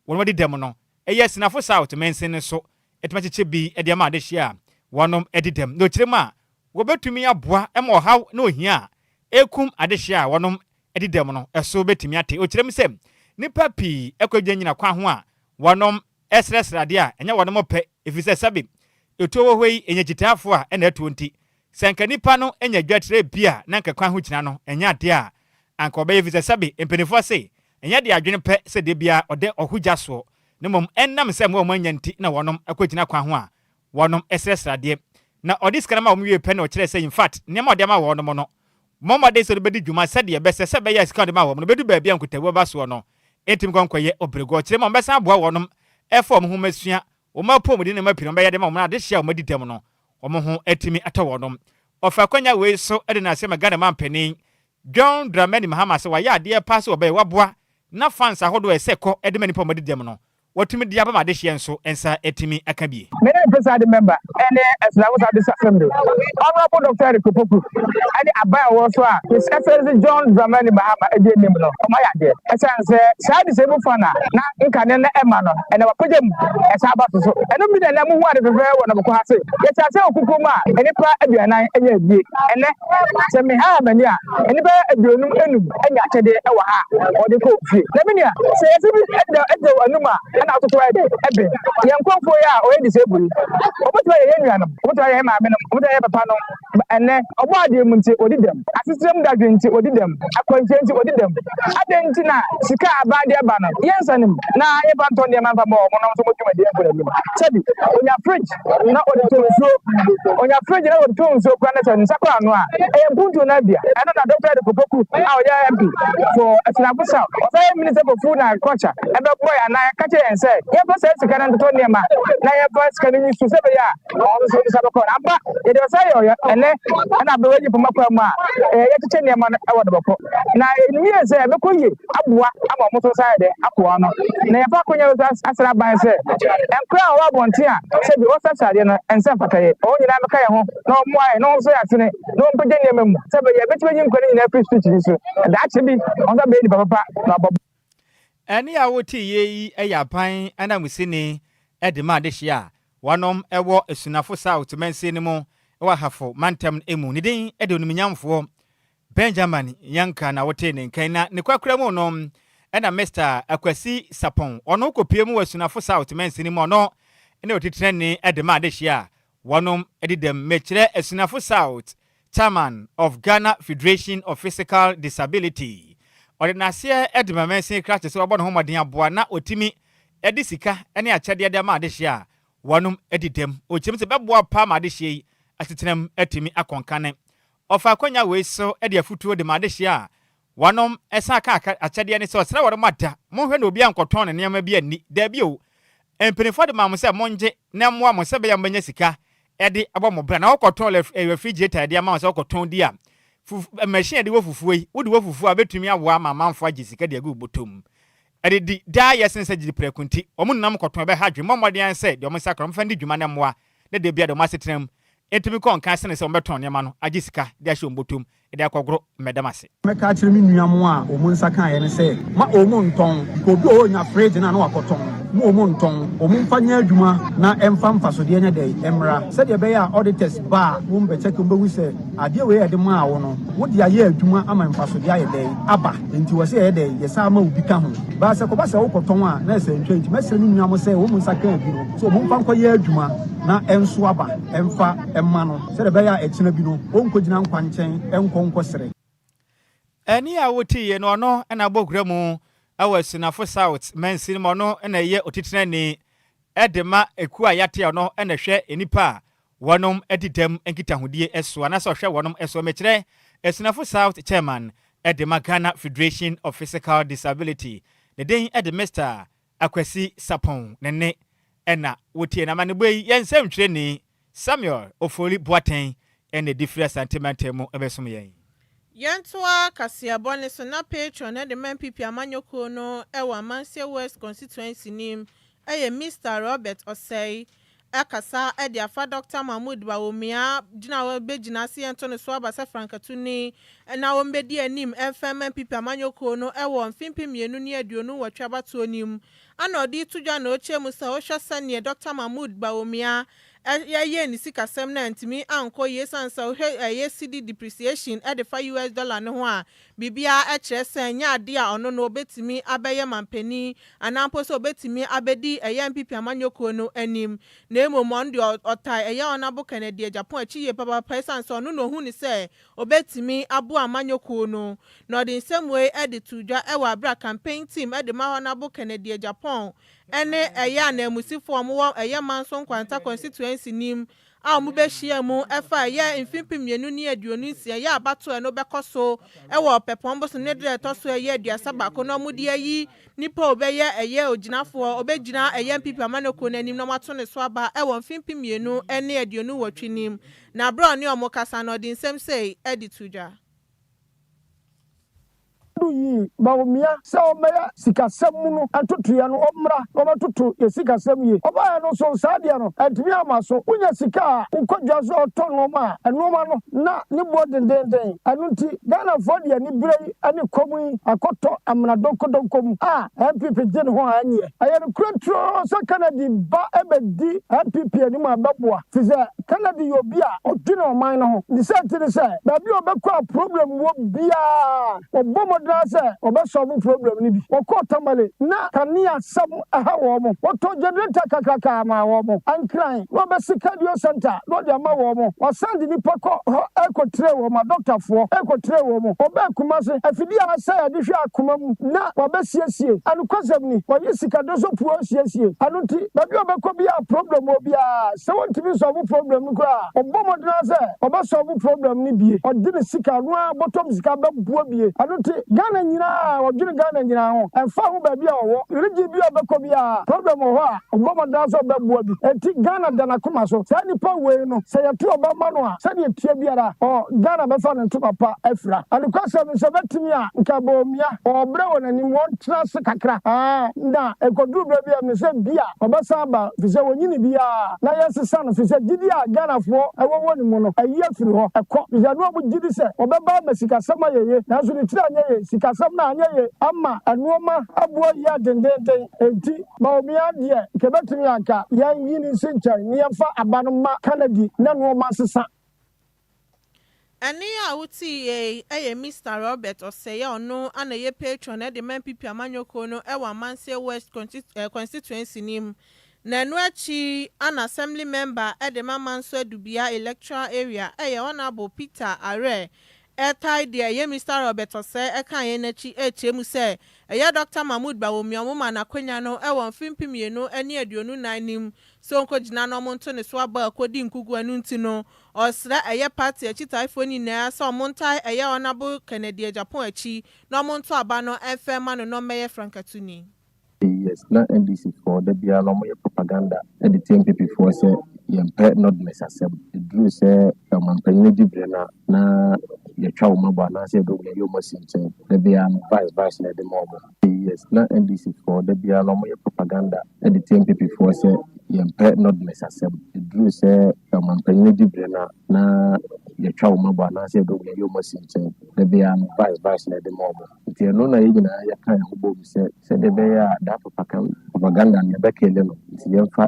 wɔn wɔde dɛm no ɛyɛ Asinafo South mansin no so ɛtumi akyekyɛ bi ɛde ama adehyɛ a wɔnom ɛde dɛm. Na ɔkyerɛ mu a wɔbɛtumi aboa ma ɔhaw na ohia a ɛkum adehyɛ a wɔnom ɛde dɛm no ɛso bɛtumi ate. Ɔkyerɛ mu sɛ nipa pii ɛkɔ gyina kwan ho a wɔnom ɛsrɛsrɛ adeɛ a ɛnyɛ wɔnom pɛ, ɛfiri sɛ sɛbe ɛtuo wɔ hɔ yi ɛnyɛ kyitaafoɔ a ɛna ɛtuo. Nti sɛ nka nipa no anya dwatirɛ bi a na nka kwan ho gyina no ɛnyɛ adeɛ a anka ɔbɛyɛ, fi sɛ sɛbe mpanimfoɔ se ɛnyɛ de adwene pɛ sɛ deɛ bia ɔde ɔho gya soɔ, na mmom ɛnam sɛ mmoa wɔn anya nti na wɔnom akɔgyina kwan ho a wɔnom ɛsrɛsrɛ adeɛ. Na ɔde sika no maa wɔn wiee pɛ na ɔkyerɛɛ sɛ in fact nneɛma a ɔde ama wɔnom no, wɔmmɔ mmɔden sɛ wɔde bɛdi dwuma sɛdeɛ ɛbɛsɛ sɛ ɛbɛyɛ a sika a ɔde maa wɔn no bɛdu baabi a nkutabuo bɛba soɔ no ntumi nkɔ nkɔyɛ ɔbrɛguo. Ɔkyerɛ mu a wɔbɛsan aboa wɔnom ɛfa wɔn nhomasua, wɔn apɔmuden ne nneɛma pii na wɔbɛyɛ de ma wɔn na adehyeɛ a wɔadi dɛm no wɔn ho atumi atɔ wɔnom. Ɔfa akwanya wei so de n'ase ma Ghana manpanin John Dramani Mahama sɛ wayɛ adeɛ paa sɛ ɔbɛyɛ waboa na funds ahodoɔ a ɛsɛ kɔ de ma nnipa a wɔadi dɛm no Watumi de aba ma adehyeɛ nso nsa atumi aka bie. Me ne Presiding Member ne Asunafo South District Assembly, Honourable Doctor Eric Opoku ne aban a ɔwɔ so a His Excellency John Dramani Mahama di anim no, wɔayɛ adeɛ. Ɛsiane sɛ saa disabled fund a na nkane no ɛma no, ɛnɛ wɔapagya mu ɛsan aba so so. Ɛno bi na ɛnɛ mohu ade fɛfɛɛ wɔ Nɔbɔkɔ ha sei. Yɛte aseɛ wɔ kukuo mu a nnipa 40 anya abie. Ɛnɛ sɛ mehaa m'ani a, nnipa 55 anya akyɛdeɛ wɔ ha a wɔde kɔ wɔn fie. Na me nua, sɛ yɛse bi da da w'anum a, ɛna atoto ayɛ dɛ ɛben. Yɛn nkurɔfoɔ yi a wɔyɛ disable yi, wɔbɛtumi ayɛ yɛn nuanom, wɔbɛtumi ayɛ yɛn maamenom, wɔbɛtumi ayɛ yɛn papanom. Ɛnnɛ, ɔbɔ adeɛ mu nti wɔdi dɛm, asetena mu dadwen nti wɔdi dɛm, akwanhyia nti wɔdi dɛm. Adɛn nti na sika a aban de aba no, yɛnsa no mu na yɛmfa ntɔ nneɛma mfa mma wɔn na wɔn nso wɔn dwumadie nkɔ n'anim? Sɛbi, onya fridge na ɔde tɔ nsuo, onya fridge na ɔde tɔ nsuo koraa na sɛ ne nsa kɔ ano a, ɛyɛ mpuntuo no ara bia. Ɛno na Dɔkta Eric Opoku a ɔyɛ MP for Asunafo South, ɔsan yɛ Minister for Food and Agriculture bɛbɔe anaa ɛka kyerɛɛ yɛn sɛ yɛmfa saa sika no ntotɔ nneɛma na yɛmfa sika no nyi so sɛ ɛbɛyɛ a wɔn nso nsa bɛkɔ. Na ampa, yɛde ɔsa yɛ ɔyɛ ɛnnɛ ɛna aberewa yi poma kwan mu a yɛkyekyɛ nneɛma no wɔ dɔbɔkɔ. Na yɛnim yie sɛ ɛbɛkɔ yie aboa ama wɔn nso nsa ayɛ dɛ akɔ ano. Na yɛfa akonya yi so asrɛ aban sɛ nkora a wɔwɔ abɔnten a sɛbi wɔsrɛsrɛ adeɛ no ɛnsɛ mfata yɛ. Wɔn nyinaa mmɛka yɛn ho na wɔmmoa yɛn na wɔn nso yɛ asene na wɔmpagya nneɛma mu sɛ ɛbɛyɛ a yɛbɛtumi ayi nkora no nyinaa afiri street yi so. Na daakye bi wɔn nso abɛyɛ nnipa papa na wɔabɔ. Ɛnne a woteeɛ yi yɛ aban ananmusini de ma adehyeɛ a wɔnom wɔ Asunafo South mansin no mu wɔ Ahafo mantam mu. Ne din de Onimnyamfoɔ Benjamin Nyanka na wotee ne nka yi. Na ne kwakora mu no na Mister Akwasi Sapong, ɔno kɔpue mu wɔ Asunafo South mansini mu, ɔno ne otitenani de ma adehyeɛ a wɔnom di dɛm. Mekyerɛ Asunafo South Chairman of Ghana Federation of Physical Disability. Ɔde n'aseɛ de ma mansin krakye sɛ wabɔ ne ho mmɔden aboa na ɔtumi de sika ne akyɛdeɛ de ama adehyeɛ a wɔnom di dɛm. Ɔkyerɛ mu sɛ bɛboa paa ma adehyeɛ yi asetenam atumi akɔ nkane. Ɔfa akwanya wei so de afutuo de ma adehyeɛ a wɔnom san ka akyɛdeɛ ne sɛ ɔsrɛ wɔnom ada monhwɛ na obiara nkɔtɔn ne nneɛma bi anni, daabi o, mpaninfoɔ de maa mo sɛ mongye na ɛmmoa mo sɛ ɛbɛyɛ a mobɛnya sika de abɔ mo bra na wokɔtɔn refrigerator de ama wo sɛ wokɔtɔn di a, fufu, machine a yɛde wɔ fufuo yi, wode wɔ fufuo a bɛtumi aboa ama amanfoɔ agye sika de agu wo bɔtɔ mu de di daa yɛ sen sɛ gyedi prɛko nti wɔn nenam kɔtɔn ɛbɛha adwene. Mmɔ mmɔden ara sɛ deɛ wɔn nsa ka no wɔmfa ndi dwuma na ɛmmoa na da biara deɛ wɔn asetena mu ntumi kɔ nkan sene sɛ wɔbɛtɔn nneɛma no agye sika de ahyɛ wɔn bɔtɔ mu de akɔgoro mmɛdam ase. Mɛka akyerɛ me nua mo a wɔn nsa kaeɛ no sɛ, ma wɔn ntɔn. Obi wɔ hɔ ɔnya fridge no a na wakɔtɔn. Mo wɔn ntɔn. Wɔn mfa nyɛ adwuma na ɛmfa mfasodeɛ nyɛ dɛn? Ɛmmra. Sɛdeɛ ɛbɛyɛ a auditors ba a wɔn bɛ check wɔn bɛhu sɛ adeɛ wei a yɛde maa wo no wode ayɛ adwuma ama mfasodeɛ ayɛ dɛn? Aba. Enti wɔ sɛ yɛyɛ dɛn? Yɛsan ma wo bi ka ho. But sɛ ɛkɔba sɛ wokɔtɔn a na ɛsɛ ntwa. Enti mɛsrɛ me nua mo sɛ wɔn nsa kaa bi no sɛ wɔn mfa nkɔyɛ adwuma na ɛnso aba ɛmfa mma no. Sɛdeɛ ɛbɛyɛ a ɛkyena bi no, ɔrenkɔgyina nkwankyɛn nkɔ nkɔsrɛ. Ɛnne a woteeɛ no, ɔno na abɔ hura mu wɔ Asunafo South mansini mu. Ɔno na ɛyɛ otitenani de ma ekuo a yɛate a ɔno na ɛhwɛ nnipa a wɔnom adi dɛm nkitahodie so anaasɛ ɔhwɛ wɔnom so. Mekyerɛ Asunafo South Chairman de ma Ghana Federation of Physical Disability. Ne din de Mister Akwasi Sarpong ne nne na wotie no. Amanebɔ yi, yɛn nsɛmtwerɛni Samuel Ofori Boateng na ɛde firi Asante mantam mu bɛsom yɛn. Yɛntoa kaseɛbɔ no so na Patron de ma NPP amanyɔkuo no wɔ Amansie West Constituency no mu yɛ Mister Robert Osei akasa de afa Dɔkta Mahmood Bawumia gyina a ɔbɛgyina ase yɛnto no so aba sɛ frankatuni na ɔmbɛdi anim mfa mma NPP amanyɔkuo no wɔ mfe 2028 abatoɔ no mu ana ɔde reto dwa na ɔkyerɛ mu sɛ wohwɛ sɛdeɛ Dɔkta Mahmood Bawumia yɛɛ ne sikasɛm no a antumi ankɔ yie ɛsiane sɛ wohwɛ ɛyɛ cedi depreciation de fa US dollar no ho a Biribiara kyerɛ sɛ ɛnyɛ adeɛ a ɔno no ɔbɛtumi abɛyɛ manpanin anaa mpo sɛ ɔbɛtumi abɛdi ɛyɛ NPP amanyɔkuo no anim na mmom ɔno deɛ ɔtae ɛyɛ Honourable Kennedy Agyapong akyi yie papaapa ɛsiane sɛ ɔno na ɔhu no sɛ ɔbɛtumi aboa amanyɔkuo no na ɔde nsɛm wei de too dwa wɔ aberɛ a campaign team de ma Honourable Kennedy Agyapong ne ɛyɛ ananmusifoɔ a wɔwɔ ɛyɛ Manso Nkwanta constituency no mu. a wɔbɛhyia mu ɛfa ɛyɛ mfe 2026 yɛ abatoɔ no bɛkɔ so ɛwɔ Ɔpɛpɔn bosom ne deɛ ɛtɔ so ɛyɛ 31 na wɔde ayi nipa a ɔbɛyɛ ɛyɛ ogyinafoɔ ɔbɛgyina ɛyɛ NPP amanyɔkuo n'anim na wɔato ne so aba ɛwɔ mfe 2028 nim. Na abere a ɔne wɔn kasa no, ɔde nsɛm sei ɛde to dwa. Do yi Bawumia sɛ ɔmmɛyɛ sikasɛm mu no ntotoeɛ no, ɔmmra na ɔbɛtoto yɛ sikasɛm yie. Ɔbaeɛ no nso, saa deɛ no antumi amma so. Wonya sika a, wokɔ dwa so ɔtɔ nnoɔma a, nnoɔma no na ne boɔ dendeenden. Ɛno nti Ghanafoɔ de anibere yi ne kɔm yi akɔtɔ amena donkodonko mu a NPP gye ne ho a ɛnyeɛ. Ɛyɛ nokorɛ turoo sɛ Kennedy ba bɛdi NPP anim a ɛbɛboa, firi sɛ Kennedy yɛ obi a ɔdwene ɔman no ho. Ne saa nti ne sɛ, baabi a ɔbɛkɔ a problem wɔ biara, wɔbɔ mmɔden ara sɛ wɔbɛ solve problem no bi. Wɔkɔɔ Tamale na kanea asɛm ha wɔn. Wɔtɔɔ generator kakraka maa wɔn. Ankran na wɔbɛsi cardio centre na wɔde ama wɔn. Wɔasan de nnipa kɔ hɔ rekɔtrain wɔn, adɔktafoɔ rekɔtrain wɔn. Wɔbaa Kumasi, afidie a asɛe a yɛde hwɛ akoma mu na wɔabɛsiesie. Anokwasɛm ni, wɔayi sika doso puo asiesie. Ɛno nti, baabi a wɔbɛkɔ biara a problem wɔ biara, sɛ wɔntumi nsɔlvo problem no koraa a, ɔbɔ mmɔden ara sɛ ɔbɛsɔlvo problem no bie. Ɔde ne sika, ɔno ara bɔtɔm sika bɛboa bie. Ɛno nti, Ghana nyinaa, ɔdwene Ghana nyinaa ho. Ɛmfa ho baabi a ɔwɔ, region bi a ɔbɛkɔ biara, problem wɔ hɔ a, ɔbɔ mmɔden ara sɛ ɔbɛboa bi. Enti Ghana da n'akoma so. Saa nipa wei no, sɛ yɛto ɔba ma no a, sɛdeɛ ɛteɛ biara, ɔ, Ghana bɛfa ne ntoma pa afira. Nokwasɛm no, sɛ ɛbɛtumi a, nka Bawumia, ɔɔbrɛ wɔ n'anim, wɔntena ase kakra, aa, na ɛkɔduru berɛ bi a, menim sɛ bi a, ɔbɛsan aba, firi sɛ wɔnyini biara, na yɛnsesa no, firi sɛ gyidie a Ghanafoɔ wɔ wɔ ne mu no, ayi afiri hɔ, ɛkɔ, firi sɛ na wɔn gye di sɛ ɔbɛba ama sikasɛm ayɛ ye, nanso ne tiri anyɛ ye, sikasɛm no anyɛ ye ama nnoɔma aboɔ yɛ dendeenden, enti Bawumia deɛ, nka ɛbɛtumi a anka yɛnyi no nsi nkyɛn na yɛmfa aba no mma Kennedy na nnoɔma nsesa. Ɛnne a wotee yi yɛ Mister Robert Osei a ɔno na ɛyɛ patron de ma NPP amanyɔkuo no wɔ Amansie West Constituency no mu. Na ɛno akyi na Assembly Member de ma Manso Adubia Electoral Area yɛ Honourable Peter Areh ɛtae deɛ ɛyɛ Mister Robert Osei kaeɛ no akyi rekyerɛ mu sɛ ɛyɛ Doctor Mahmood Bawumia wɔma no akwanya no wɔ mfe 2024 no mu sɛ ɔnkɔgyina na wɔnto ne so aba a ɛkɔdi nkuguo. Ɛno nti no, ɔsrɛ ɛyɛ party akyitaefoɔ nyinaa sɛ wɔntae ɛyɛ Honourable Kennedy Agyapong akyi na wɔnto aba no mfa mma no na ɔmmɛyɛ frankatuni. Yes, na NDC foɔ da biara na wɔyɛ propaganda de tia NPP foɔ sɛ yɛmpɛ Northerners asɛm. Ɛduru sɛ ɔmanpanyin di berɛ no a, na yɛtwa wɔn abɔ anaasɛ yɛde wɔn yɛyi wɔn asi nkyɛn. Da biara no vice vice na yɛde ma wɔn. Yes, na NDC foɔ da biara na wɔyɛ propaganda de tia NPP foɔ sɛ yɛmpɛ Northerners asɛm. Ɛduru sɛ ɔmanpanyin di berɛ no a, na yɛtwa wɔn abɔ anaasɛ yɛde wɔn yɛyi wɔn asi nkyɛn. Da biara no vice vice na yɛde ma wɔn. Nti ɛno na yɛn nyinaa yɛka yɛn ho bom sɛ sɛdeɛ ɛbɛyɛ a daa propaganda no yɛbɛkele no, nti yɛmfa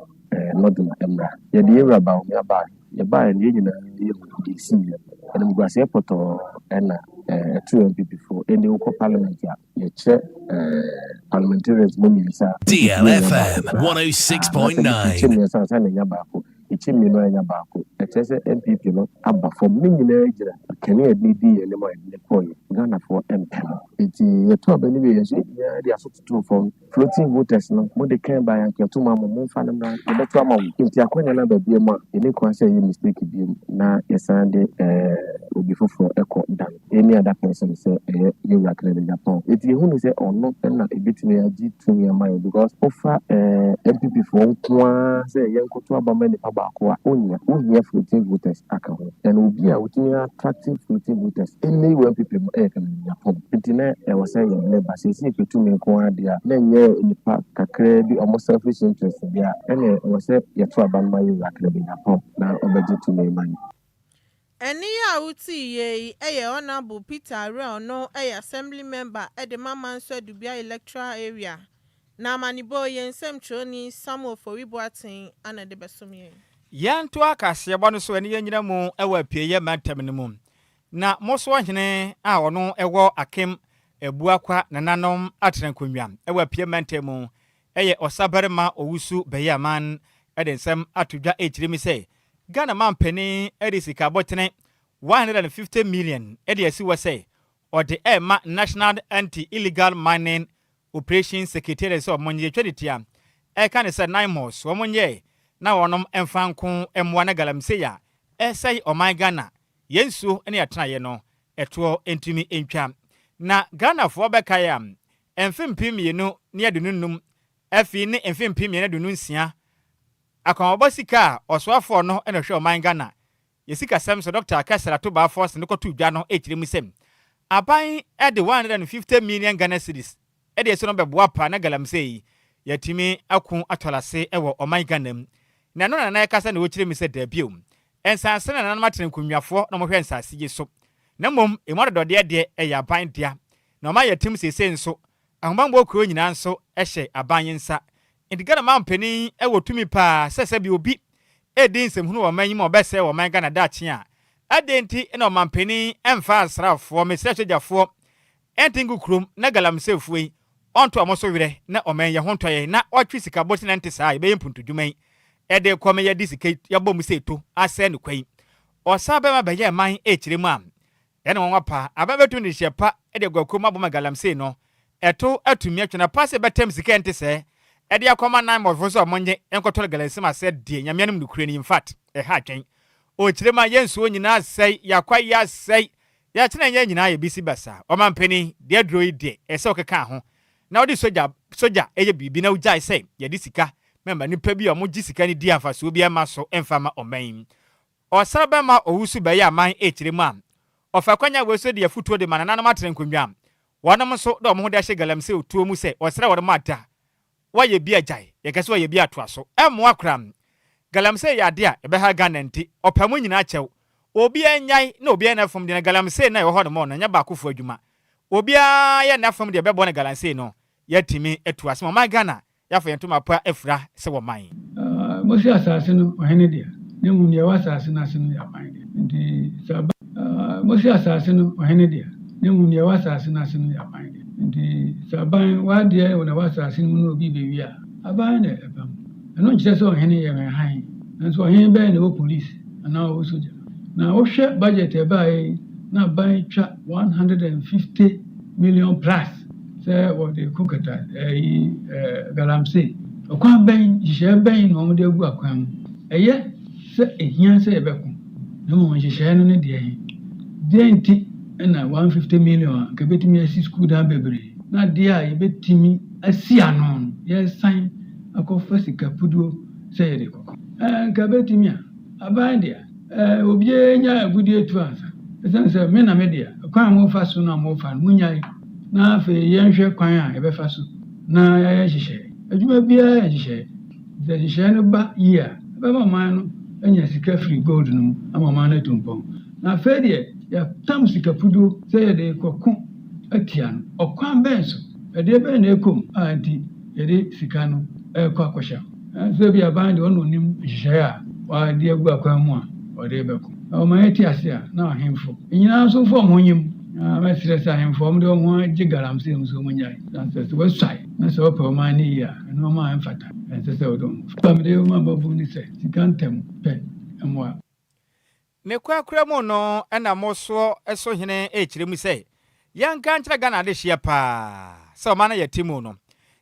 Northern mmra. Yɛde yɛn wura Bawumia baeɛ. Yɛbaeɛ no, yɛn nyinaa yɛhu deɛ ɛsiiɛ. Animguaseɛ pɔtɔɔ ɛna ɛtoo NPP foɔ. Ɛnni wokɔ parliament a, yɛkyerɛ parliamentarians mu mmiɛnsa a, DLFM anaasɛ 106.9. yɛkyɛ mmiɛnsa ansa na ɛnya baako. Yɛkyɛ mmienu a ɛnya baako. Ɛkyerɛ sɛ NPP no aba fam. Ne nyinaa gyina kanea a yɛde dii yɛn anim a yɛde no kɔeɛ. Ghanafoɔ mpɛ no. Nti yɛto aba no wie yɛn nso yɛn nyinaa de aso totoo fam. Floating voters no, mode kan baeɛ anka yɛto ma mo, momfa no mmra, yɛbɛto ama mo. Nti akwanya no aba biom a, yɛnni kwan sɛ yɛyɛ mistake biom na yɛsan de obi foforɔ kɔ dan any other person sɛ ɛyɛ yɛwura Kennedy Agyapong. Nti yɛhunu sɛ ɔno na ɛbɛtumi agye tumi ama yɛn because wofa NPP foɔ nko ara sɛ yɛnkɔto aba ma nipa baako a, wonnya. Wohia floating voters aka ho. And obi a wotumi attract floating voters ɛnnɛ yi wɔ NPP mu ɛyɛ Kennedy Agyapong. Nti na ɛwɔ sɛ yɛde ne ba. Seesei yɛpɛ tumi nko ara deɛ a, na ɛnyɛ nipa kakraa bi ɔmo selfish interest deɛ a, ɛna ɛwɔ sɛ yɛto aba no ma yɛwura Kennedy Agyapong na ɔbɛgye tumi ma yɛn. Ɛnne a wotee yi yɛ Honourable Peter Areh, ɔno yɛ Assembly Member de ma Manso Adubia Electoral Area. Na amanebɔ yi, yɛn nsɛmtwerɛni Samuel Ofori Boateng ana de bɛsom yɛn. Yɛntoa kaseɛbɔ no so ɛne yɛn mu wɔ Apueeɛ mantam no mu. Na Mosoɔhene a ɔno wɔ Akem Abuakwa nananom atenankonnwa wɔ Apueeɛ mantam mu ɛyɛ Ɔsabarima Owusu Bɛyɛaman de nsɛm ato dwa ɛkyerɛ mi sɛ Ghana mampanin de sika abɔtene 150 million de asi hɔ sɛ ɔde ɛrema National Anti-Illegal Mining Operation Secretariat sɛ ɔmo nyɛ twɛ ne tia ɛka ne sɛ NAIMOS wɔn nyɛ. na wɔnom mfa nko mmoa na galamsey a ɛresɛe ɔman Ghana, yɛn nsuo ne atenaeɛ no ɛtoɔ ntumi ntwa. Na Ghanafoɔ bɛkae a, mfe 2025 afei ne mfe 2026 akɔnmabɔ sika a ɔsoafoɔ no na ɔhwɛ ɔman Ghana yɛ sikasɛm so Dɔkta Cassiel Ato Baah Forson no kɔtoo dwa no kyerɛ mu sɛ aban de 150 million Ghana cedis de asi no bɛboa paa na galamsey yɛatumi ako atɔre ase wɔ ɔman Ghana mu. Na ɛno na Nana ɛkasa na ɔkyerɛ mu sɛ dabi o, nsaase no nananom atena nkonwafoɔ na wɔhwɛ nsaase yi so na mmom emu adɔdɔdeɛ deɛ ɛyɛ aban dea na ɔman yɛtem seesei nso ahobanbɔ kuro nyinaa nso hyɛ aban yi nsa. Nti Ghana manpanin wɔ tumi paa sɛ sɛbi obi redi nsɛmhunu wɔ ɔman yi mu a ɔbɛsɛe ɔman Ghana daakye a, adɛn nti na ɔmanpanin mfa asraafoɔ, mesrɛ sogyafoɔ, nte ngu kurom na galamseyfoɔ yi ɔnto wɔn so werɛ na ɔman yi ho ntɔ yɛn na ɔtwe sika bosea na ɛnte saa a yɛbɛyɛ mpuntudwuma yi de rekɔ ma yɛde sika yi yɛabɔ mu sɛ eto asɛe no kwa yi. Ɔsan bɛma bɛyɛ man rekyerɛ mu a Ɛyɛ no nwanwa paa. Aban bɛtumi de nhyehyɛe pa de agu akurom abɔ ma galamsey no ɛto atumi atwe na paa sɛ ɛbɛtɛm sika a ɛnte sɛɛ de akɔma Naimɔdfo sɛ wɔnnye nkɔtɔ galamsey ma sɛ deɛ Nyame anom nokorɛ ni infact ɛha adwen. Ɔkyerɛ mu a yɛn nsuo nyinaa asɛe, yɛn akwaeɛ asɛe, yɛn akyena yɛn nyinaa yɛ bisi basaa. Ɔmanpanin, deɛ aduro yi deɛ ɛsɛ sɛ wokeka ho na wode sogya sogya yɛ biribi na wogyae sɛ yɛde sika mɛma nnipa bi a wɔgye sika no di a mfasoɔ biara mma so mfa mma ɔman yi. Ɔsar bɛma owusu bɛyɛ aman ekyir mu a, ɔfa kwan a wei so de afutuo de ma nananom atsena nkonnwa a, wɔnom nso de wɔn ho de ahyɛ galamsey tuo mu sɛ ɔsrɛ wɔnom ada wɔayɛ bi agyae, yɛka sɛ wɔayɛ bi atoa so, ɛmmoa koraa. Galamsey yɛ ade a ɛbɛha Ghana nti ɔpɛ mo nyinaa kyɛw. Obiara nnyae na obiara nyɛ n'afam deɛ na galamsey no a ɛwɔ hɔ nom no nyɛ baakofoɔ adwuma. Obiara yɛ n'afam deɛ ɛbɛboa no galamsey no yɛatumi atu ase ma ɔman Ghana Yɛafa yɛn ntoma pa afura sɛ wɔ man. Mose asase no, ɔhene dea, na mmom deɛ ɛwɔ asase no ase no yɛ aban dea. Enti sɛ aba. Mose asase no, ɔhene dea, na mmom deɛ ɛwɔ asase no ase no yɛ aban dea. Enti sɛ aban, w'adeɛ na ɛwɔ asase no mu na obi rebɛwie a, aban na ɛpam. Ɛno nkyerɛ sɛ ɔhene yɛ hann, nanso ɔhene bɛn na ɛwɔ polisi anaa ɔwɔ sogya? Na wohwɛ budget a ɛbaeɛ yi, na aban twa 150 million plus. Sɛ wɔde ko kata ɛyi ɛɛ galamsey. Ɔkwan bɛn, nhyehyɛe bɛn na wɔde agu akwan mu? Ɛyɛ sɛ ehia sɛ yɛbɛko, na mmom nhyehyɛe no ne deɛn? Deɛn nti na 150 million a anka ebetumi asi sukuu dan bebree, na adeɛ a yebetumi asi ano no, yɛresan akɔfa sika puduo sɛ yɛde rekɔko? Ɛɛ, anka ebetumi a. Aban dea. Ɛɛ, obiara nya agudeɛ tu ansa. Ɛsiane sɛ me na me dea, kwan a morefa so no a morefa no, monnyae. Na afei yɛnhwɛ kwan a yɛbɛfa so na yɛayɛ nhyehyɛe. Adwuma biara yɛ nhyehyɛe. Sɛ nhyehyɛe no ba yie a, ɛbɛma ɔman no anya sika firi gold no mu ama ɔman no atu mpɔn. Na afei deɛ, yɛatam sika puduo sɛ yɛde rekɔko atia no. Ɔkwan bɛn so? Ɛdeɛ bɛn na ɛrekɔ mu a enti yɛde sika no rekɔ akɔhyɛ hɔ? Nanso ebia aban deɛ ɔno na ɔnim nhyehyɛe a wɔde agu akwan mu a wɔde rebɛko. Na wɔma yɛte ase a, na ahemfo nyinaa nso mfa wɔn ho nnye mu. Na mɛsrɛ sɛ ahemfo a wɔde wɔn ho agye galamsey mu nso wɔnnyae. Na sɛ sɛ wɔasuae na sɛ wɔpɛ ɔman no yie a, nneɛma a ɛmfata, ɛnsɛ sɛ wɔde wɔn ho fa. A mede rema mmabun ne sɛ, sika ntɛm pɛ mmoa. Ne korakora mu no na mosoɔ so hene rekyerɛ mu sɛ yɛnka nkyerɛ Ghana adehyeɛ paa sɛ ɔman no a yɛte mu no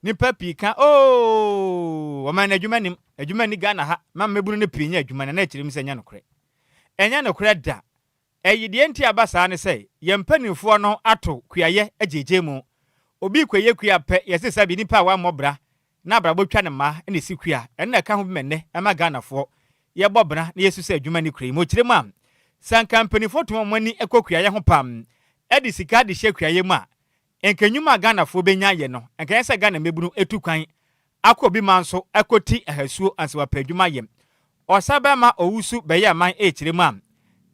nnipa pii ka oo ɔman no adwuma nnim, adwuma nni Ghana ha ma mmabunu no pii nyɛ adwuma no na ɛkyerɛ mu sɛ ɛnyɛ nokorɛ. Ɛnyɛ nokorɛ da. Ɛyi deɛ nti a ɛba saa ne sɛ yɛn mpanimfoɔ no ato kuayɛ agyeegyee mu. Obi rekɔyɛ kua pɛ yɛse sɛbe nipa a wammɔ bra na abrabɔ twa no mma na ɛsi kua. Ɛno na ɛka ho bi ma nnɛ ɛma Ghanafoɔ yɛbɔ bra na yɛsu sɛ adwuma nni kura yi mu. Ɔkyerɛ mu a, sɛ anka mpanimfoɔ tumi wɔn ani kɔ kuayɛ ho pam de sika de hyɛ kuayɛ mu a, nka nnwuma a Ghanafoɔ bɛnya ayɛ no, nka ɛnyɛ sɛ Ghana mmabunu tu kwan akɔ obi man so akɔti ahasuo ansa wɔapɛ adwuma ayɛ. Ɔsabarima Owusu bɛyɛ aman rekyerɛ mu a,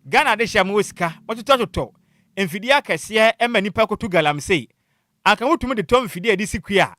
Ghana adehyɛ a mowɔ sika, mototɔtotɔ mfidie akɛseɛ ma nnipa kɔtu galamsey Anka wotumi de tɔ mfidie a yɛde si kua a,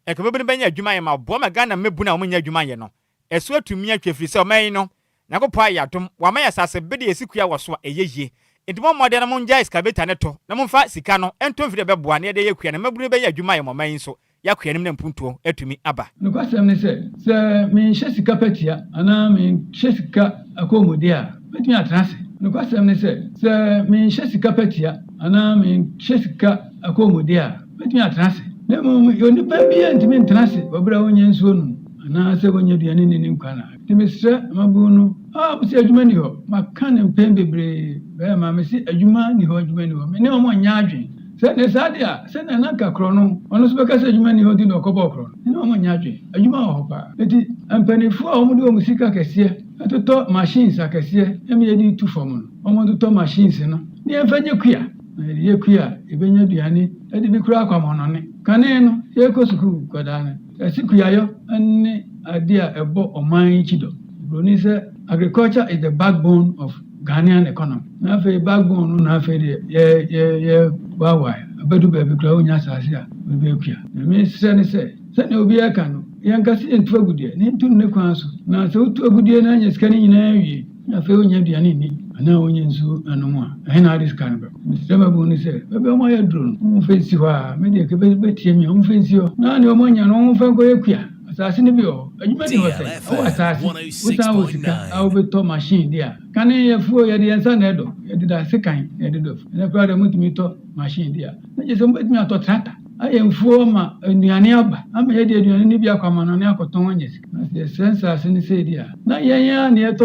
anka mmabunu bɛnya adwuma ayɛ ma aboa ma Ghana mmabunu a wɔnnya adwuma nyɛ no ɛso atumi atwa ɛfiri sɛ ɔman yi no Nyankopɔn ayɛ adom wama yɛn asase bede a yɛsi kua wɔ so a ɛyɛ yie. Nti mommɔ mmɔden na mongyae excavator no tɔ na momfa sika no ntɔ mfidie a ɛbɛboa na yɛde ayɛ kua na mmabunu bɛnya adwuma ayɛ ma ɔman yi nso yɛakɔ yɛn anim na mpuntuo atumi aba. Nokwasɛm ne sɛ, sɛ menhyɛ sika pɛtea anaa menhyɛ sika akɔnmudeɛ a, mɛtumi atena ase. Nokwasɛm ne sɛ, sɛ menhyɛ sika pɛtea anaa menhyɛ sika akɔnmudeɛ a, mɛtumi atena ase. Na mmom, onipa biara ntumi ntena ase wɔ berɛ a ɔnnya nsuo nnom. Anaasɛ wɔnnya aduane nni ne nkwa nna. Nti mesrɛ mmabun no, ah, mose adwuma nni hɔ. Maka no mpɛn bebree, bɛɛma, mese adwuma nni hɔ, adwuma nni hɔ. Me ne wɔn nyɛ adwene. Sɛ ne saa de a, sɛnea na anka korɔno, ɔno nso bɛka sɛ adwuma nni hɔ nti na ɔkɔbɔɔ korɔno. Me ne wɔn nyɛ adwene. Adwuma wɔ hɔ paa. Enti mpanimfoɔ a wɔde wɔn sika kɛseɛ totɔ machines akɛseɛ ma yɛde retu fam no, wɔntotɔ machines no na yɛmfa nyɛ kua. Na yɛde yɛ kua a, yɛbɛnya aduane de bi koraa akɔ amannɔne. Kane no, yɛrekɔ sukuu nkwadaa no, yɛse kuayɔ ne adeɛ a ɛbɔ ɔman yi kyidɔm. Buroni sɛ agriculture is the backbone of Ghanaian economy. Na afei backbone no na afei deɛ yɛ yɛ yɛ waawae abɛdu baabi koraa wonnya asase a wode bɛkua. Nea mesrɛ ne sɛ, sɛnea obiara ka no, yɛnka sɛ yɛntu agudeɛ na yɛntu no ne kwan so. Na sɛ wotu agudeɛ na anya sika no nyinaa wie na afei wonnya aduane nni anaa wonnya nsuo nnom a, ɛhe na wode sika no bɛkɔ? Mesrɛ mmabun no sɛ, baabi a wɔayɛ aduro no, wɔmfa nsi hɔ ara. Me deɛ, ɛbɛtia me a, wɔmfa nsi hɔ. Na nea wɔanya no, wɔmfa nkɔyɛ kua. Asase no bi wɔ hɔ. Adwuma nni hɔ sɛn? Wowɔ asase, wosan wɔ sika a wobɛtɔ machine de a. Kane afuo, yɛde yɛn nsa na ɛdɔ. Yɛde da sekan na yɛde dɔ afuo. Ɛnnɛ koraa deɛ motumi tɔ machine de a, na kyerɛ sɛ mobɛtumi atɔ tractor ayɛ mfuo ama nnuane aba, ama yɛde aduane no bi akɔ amanɔne akɔtɔn anya sika. Na sɛ yɛsɛe nsase no sei deɛ a, na yɛn ara na yɛtɔ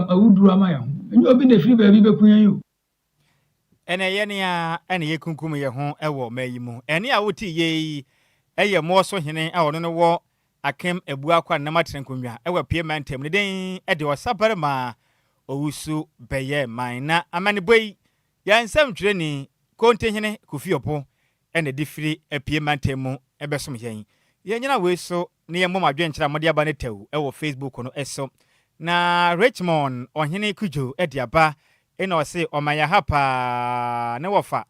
awuduro ama yɛn ho. Ɛnyɛ obi na ɛfiri baabi bɛku yɛn o. Ɛnɛ yɛn ara na yɛkunkum yɛn ho wɔ ɔman yi mu. Ɛnne a wote yei yɛ Moɔ so hene a ɔno no wɔ Akem Abuakwa Nnam Atenankonnwa wɔ Apue Mantam. Ne din de Ɔsabarima Owusu Bɛyɛ Man. Na amanebɔ yi, yɛn nsɛmtwerɛni Kontihene Kofi Obo na ɛde firi Apue Mantam mu bɛsom yɛn. Yɛnnyina wei so na yɛmmɔ mo adwenkyerɛ a mode aba no tɛw wɔ Facebook no so. Na Richmond Ɔhene Kudjo de aba na ɔse ɔma yɛ ha paa ne wɔfa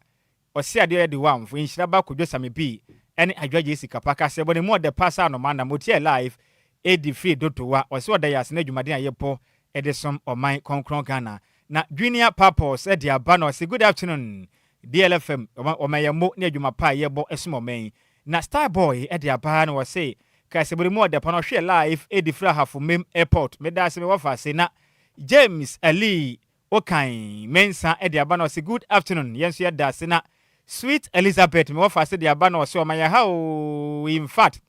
ɔse adeɛ ɔyɛ de wamfo nhyira ba Kwadwo Same B ne Adwoa Jesse Kapa kaseɛbɔ no mu ɔdɛ paa sɛ anomaa nam ɔtiaɛ live ɛdi firi Dodowa ɔse ɔda yɛ ase ne adwumaden a yɛbɔ de som ɔman kɔnkrɔn Ghana na Junior Purpose de aba na ɔse good afternoon DLFM ɔma yɛ mo ne adwuma pa a yɛbɔ som ɔman yi Na star boy de aba na wɔse kaseɛbɔ mu ɔdɛ pa no ɔhwɛ live ɛdi firi Ahafo Mem airport medaase me wɔfa ase na James Ali Okan Mensah de aba na ɔse good afternoon yɛn nso yɛda ase na Sweet Elizabeth me wɔfa ase de aba na ɔse ɔma yɛ ha oo infact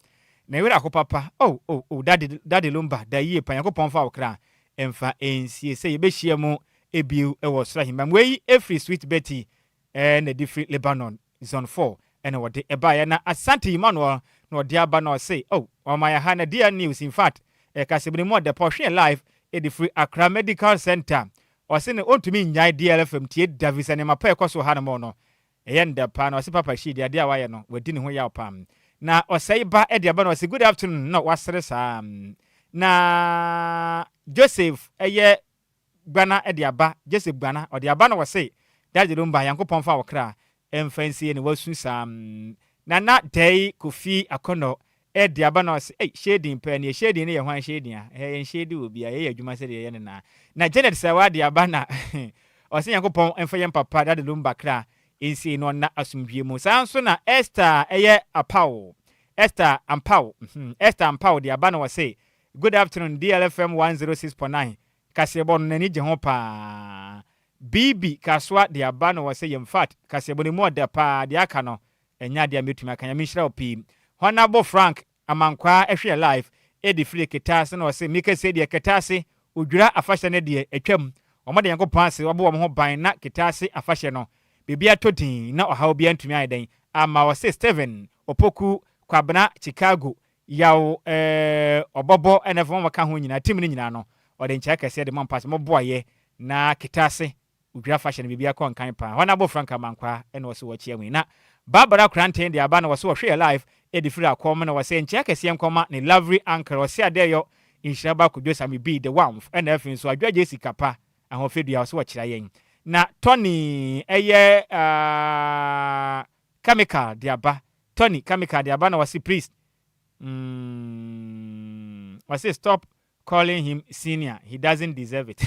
na werɛ aho papa oh oh oh daddy daddy Lumba da yie pa Nyankopɔn mfa wo kra mfa nsie sɛ yɛbɛhyia mu bio wɔ soro ahemman mu wei ɛfiri Sweet Betty na ɛde firi Lebanon Zone 4 na wɔde baeɛ na Asante Emmanuel na ɔde aba na ɔse oh ɔma yɛ ha na DR News infact ɛkasɛbini mu ɔdɛpɔ ɔhwe yɛn live ɛde firi Accra Medical Center ɔse no ɔntumi nnyae DLFM tie da fisɛ nneɛma pa ɛkɔ so wɔ hanom no ɛyɛ ndɛ paa na ɔse Papa Shee deɛ adeɛ a wayɛ no wadi ne ho yaw paa na ɔsɛe ba ɛde aba na ɔse good afternoon na wasere saa na Joseph ɛyɛ Gbana de aba, Joseph Gbana, ɔde aba na ɔse, Daddy Lumba, Nyankopɔn mfa wo kra mfa nsie ne wasu saa mm. Nana Dɛi Kofi Akonnor de aba na ɔse, ei, shading paa nie, shading no yɛ hwan shading a? Ɛhɛ, yɛn shade wɔ biara, yɛyɛ adwuma sɛdeɛ yɛyɛ no naa. Na Janet Serwaa de aba na ɔse Nyankopɔn mfa yɛn papa Daddy Lumba kra nsie na ɔnna asomdwie mu. Saa nso na Esther ɛyɛ Apaw, Esther Ampaw, mhm, Esther Ampaw de aba na ɔse, Good afternoon DLFM 106.9 Kaseɛbɔ no n'ani gye ho paa. BB Kasoa de aba na ɔsɛ yɛm fact kaseɛbɔ no mu ɔdɛ paa deɛ aka no ɛnyɛ adeɛ a mɛtumi aka Nyame nhyira wo pii Honourable Frank Amankwaa ɛhwɛ yɛ live ɛde firi Ketaase na ɔse mekɛsei deɛ Ketaase Odwira afahyɛ no deɛ atwam wɔn da Nyankopɔn ase wabɔ wɔn ho ban na Ketaase afahyɛ no biribi atɔ din na ɔhaw biara ntumi ayɛ dɛn amma ɔse Stephen Opoku Kwabena Chicago Yaw eh ɔbɔbɔ ɛna ɛfam a wɔka ho nyinaa team no nyinaa no ɔde nkyɛe kɛseɛ de ma mpa sɛ moboa yɛ na Kitase Odwira afahyɛ no biribiara kɔ nkan paa hɔ na abofra Nkamankwaa ɛna ɔse wɔkyea mu yi na Barbara Koranteng de aba na ɔse ɔhwɛ yɛ live ɛde firi akɔm na ɔse nkyɛe kɛseɛ nkɔma ne lovely uncle ɔse Adeɛyɔ Nhyira ba Kojo Sami B the warmth ɛna afei nso Adwoa Gyesi Kapa Ahoɔfɛdua ɔse wɔkyea yɛn na Tony ɛyɛ ah Chemical de aba Tony Kamika de aba na ɔse please mm ɔse stop calling him senior he doesn't deserve it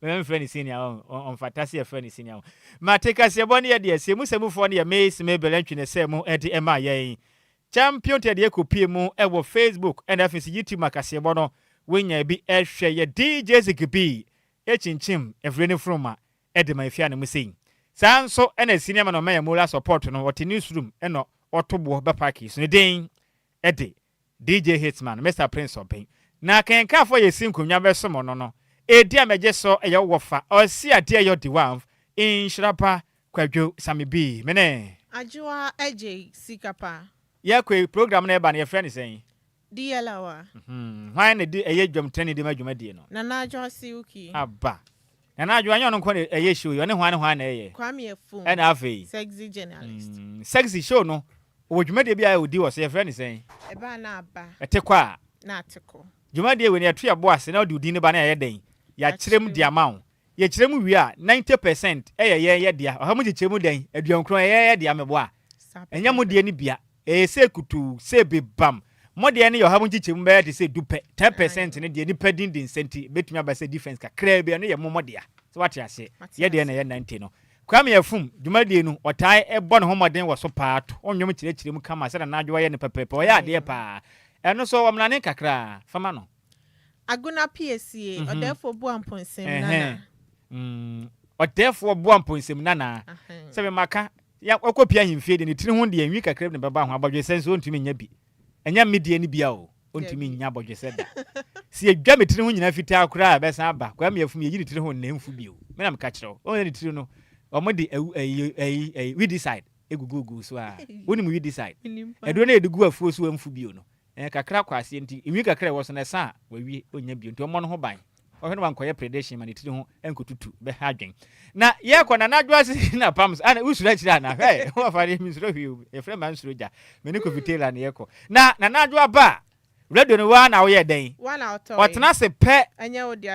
mɛmɛ mfrɛ ne senior ɔmfata sɛ yɛfrɛ ne senior mate kaseɛbɔ no yɛ deɛ sɛ mu sɛ mufoɔ no yɛ Miss Mabel Antwi ne sɛ mu ɛde ɛma yɛn Champion tɛ deɛ kɔpie mu ɛwɔ Facebook ɛna afei nso YouTube ma kaseɛbɔ no wonya bi ɛhwɛ yɛ DJ Zigbee ɛkyinkyim ɛfiri ne funuma de ma efie a na mu sei. Saa nso na senior man a ɔma yɛn moral support no, ɔte newsroom na ɔto boɔ ba park yi so. Ne din de DJ Hitman, Mister Prince Ɔben. Na kenkanfoɔ a yɛsi nkonnwa bɛsom no no, ɛdi a mɛgye so yɛ wo wɔfa, ɔsi adeɛ yɔ Diwamf, Nhyira Pa, Kwadwo Sami B. Me ne. Adwoa Adjei Sikapa. Yɛkɔ yi, program no a ɛba no yɛfrɛ no sɛn? DLawa. Hwan na ɛdi ɛyɛ dwamtenani de ma dwumadie no? Nana Adwoa Silky. Aba. Nana Adwoa, ɛnyɛ ɔno nko na ɛyɛ show yi, ɔne hwan ne hwan na ɛyɛ? Kwame Afum. Ɛna afei? Sexy Journalist. Sexy show no, ɔwɔ dwumadie bi a ɔdi wɔ so, yɛfrɛ no sɛn? Ɛba a na aba. Ɛte kɔ a? Na ate kɔ. Dwumadie wei no, yɛto yɛn bo ase na wode wo din no ba na yɛayɛ dɛn? Yɛakyerɛ mu de ama wo. Yɛkyerɛ mu wie a, 90% yɛ yɛn yɛ dea. Ɔha mu nkyekyɛmu dɛn? Aduonkron, ɛyɛ yɛn yɛ dea, meboa? Ɛnyɛ mo deɛ no bia. Ɛyɛ sɛ kutuu, sɛ bebam. Mo deɛ no yɛ ɔha mu nkyekyɛmu bɛyɛ te sɛ du pɛ. 10% no deɛ nipa din de nsa nti, ɛbɛtumi aba sɛ difference kakraa bi, ɛno yɛ mo mo dea. So wate aseɛ? Yɛ deɛ na ɛyɛ 90 no. Kwame Afum, dwumadie no, ɔtaa bɔ ne ho mmɔden wɔ so paa, to nnwom kyerɛkyerɛ mu kama sɛdeɛ n'adwoa yɛ no pɛpɛɛpɛ. Ɔyɛ adeɛ paa. Ɛno nso, ɔmnane kakra fa ma no. Agona Piesie, Ɔdɛɛfoɔ Boa Mponsem Nana. Ɔdɛɛfoɔ Boa Mponsem Nana. Sɛ me maka, ya ɔkɔ pie ahemfie deɛ ne tiri ho deɛ nwi kakra bi na ɛbɛba ho, abɔdwesɛ nso ɔntumi nnya bi. Ɛnyɛ me deɛ no bia o, ɔntumi nnya abɔdwesɛ da. Sɛ yɛdwa me tiri ho nyinaa fitaa koraa a ɛbɛsan aba. Kwame Afum yɛyi ne tiri ho nnɛ mfu bio. Me na meka kyerɛ wo. Wohu sɛ ne tiri no, wɔn de awu ɛyi ɛyi ɛyi weedicide egugugu so a. Wonim weedicide? Aduro no a yɛde gu afuo so a ɛmfu bio no. Ɛɛ kakra kɔ aseɛ nti nwi kakra a ɛwɔ so no ɛsa a wawie ɔnnya bio nti ɔmmɔ no ho ban. Ɔhwɛ na wankɔyɛ predation ma ne tiri ho nkɔtutu bɛha adwen. Na yɛkɔ Nana Adwo ase na pam so ana wosuro akyire ana hwɛ wɔfa deɛ mensuro hwee o yɛfrɛ ma nsuro gya me ne Kofi Taylor na yɛkɔ. Na Nana Adwo aba a radio no waa na woyɛ dɛn ɔtena ase pɛ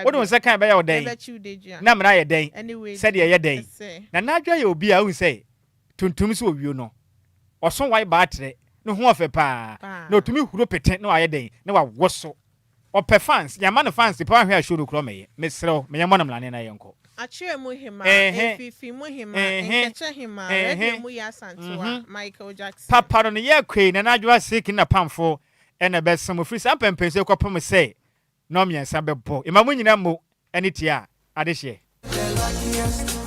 wode wo nsa kan bɛyɛ wo dɛn na mmara yɛ dɛn sɛdeɛ ɛyɛ dɛn. Nana Adwo yɛ obi a wohu sɛ Tuntum sɛ owio no, ɔso wae baatrɛ, ne ho ɔfɛ paa, na otumi huro pete na wayɛ dɛn na wawoso. Ɔpɛ fans, yɛama no fans paa hwɛ a show no kura ɔmɛyɛ. Mesrɛ wo, ma yɛmmɔ no mmrane na yɛnkɔ. Akyerɛ mu hemaa, Ehe, Mfimfini mu hemaa, ehe, Nkɛkyɛ hemaa, ehe, Radio mu yɛ Asantewa, mhm. Michael Jackson. Papa no ne yɛ koe, Nana Adwoa Siki ne n'apamfo na ɛbɛsom firi saa mpɛnpɛnso yi kɔpem sɛ nnɔnmiɛnsa bɛbɔ. Yɛma mo nyinaa mmo ne tia adehyeɛ. The luckiest.